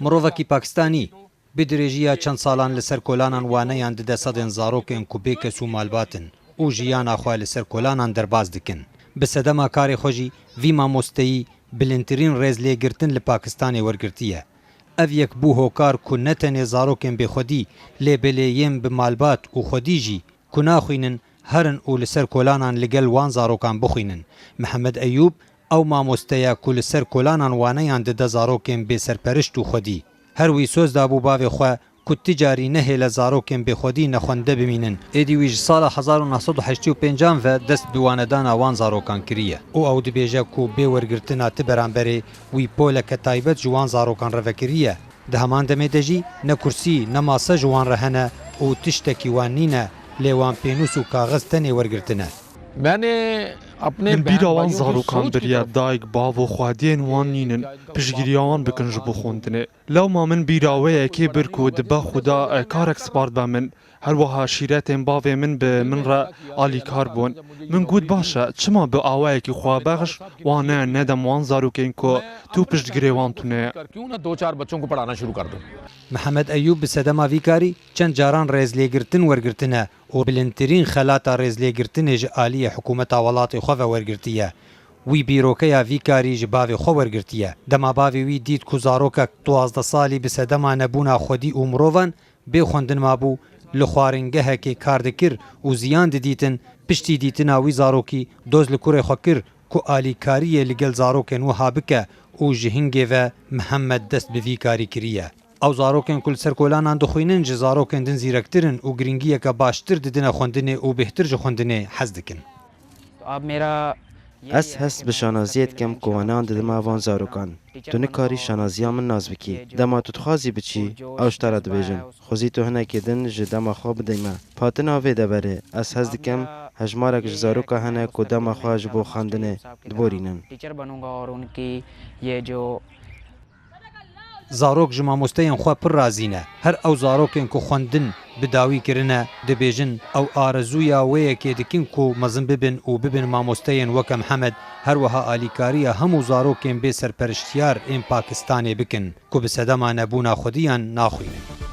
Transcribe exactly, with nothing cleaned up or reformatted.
Mirovekî Pakistanî bi dirêjiya çend salan li ser kolanan waneyan dide sedên zarokên ku bêkes û malbat in û jiyana xwe li ser kolanan derbas dikin. Bi sedema karê xwe jî vî mamosteyî bilindtirîn rêzlêgirtin li Pakistanê wergirtiye. Ev yek bû hokar ku ne tenê zarokên bêxwedî, lê belê yên bi malbat û xwedî jî ku naxwînin, herin û li ser kolanan li gel wan zarokan bixwînin. Mihemed Eyûb, ew mamoste ye ku li ser kolanan waneyan dide zarokên bêserperişt û xwedî. Her wî soz dabû bavê xwe ku ti carî nehêle zarokên bêxwedî nexwende bimînin. Êdî wî ji sala hezar û neh sed û heştê û pêncan ve dest bi wanedana wan zarokan kiriye û ew dibêje ku bê wergirtina ti beramberê wî poleke taybet ji wan zarokan re vekiriye. Di heman demê de jî ne kursî ne mase ji wan re hene û tiştekî wan nîne, lê wan pênûs û kaxiz tenê wergirtine. Min bîra wan zarokan biriye, dayik, bav û xwediyên wan nînin, piştgiriya wan bikin ji bo xwendinê. Lewma min bîra wê yekê bir ku dibe Xuda, e, karek spard be min. Her wiha şîretên bavê min bi min re alîkar bûn. Min got, baş e, çima bi awayekî xwebexş wane nedem wan zarokên ku tu piştgirê wan tune ye? Mihemed Eyûb bi sedema vî karî çend caran rêzlêgirtin wergirtine û bilindtirîn xelata rêzlêgirtinê ji aliyê hikûmeta welatê xwe ve wergirtiye. Wî bîrokeya vî karî ji bavê xwe wergirtiye. Dema bavê wî dît ku zarokek duwazdeh salî bi sedema nebûna xwedî û mirovan bê xwendin mabû, li xwaringehekê kar dikir û ziyan didîtin, piştî dîtina wî zarokî doz li kurê xwe kir ku alîkariyê li gel zarokên wiha bike û ji hingê ve Mihemed dest bi vî karî kiriye. Ew zarokên ku li ser kolanan dixwînin ji zarokên din zîrektir in û giringiyeke baştir didine xwendinê û bêhtir ji xwendinê hez dikin. Ez hest bi şanaziyê dikim ku waneyan didime van zarokan. Tu nikarî şanaziya min nas bikî. Dema tu dixwazî biçî, ew ji te re dibêjin. Xwezî tu hinekê din ji dema xwe bideyme. Bi hatina vê deverê, ez hez dikim hejmarek ji zaroka hene ku dema xwe ji bo xwendinê diborînin. Zarok ji mamosteyên xwe pir razî ne. Her ew zarokên ku xwendin bi dawî kirine, dibêjin, ew arezûya wê yekê dikin ku mezin bibin û bibin mamosteyên weke Mihemed, her wiha alîkariya hemû zarokên bê serperiştiyar ên Pakistanê bikin, ku bi sedema nebûna xwediyan naxwînin.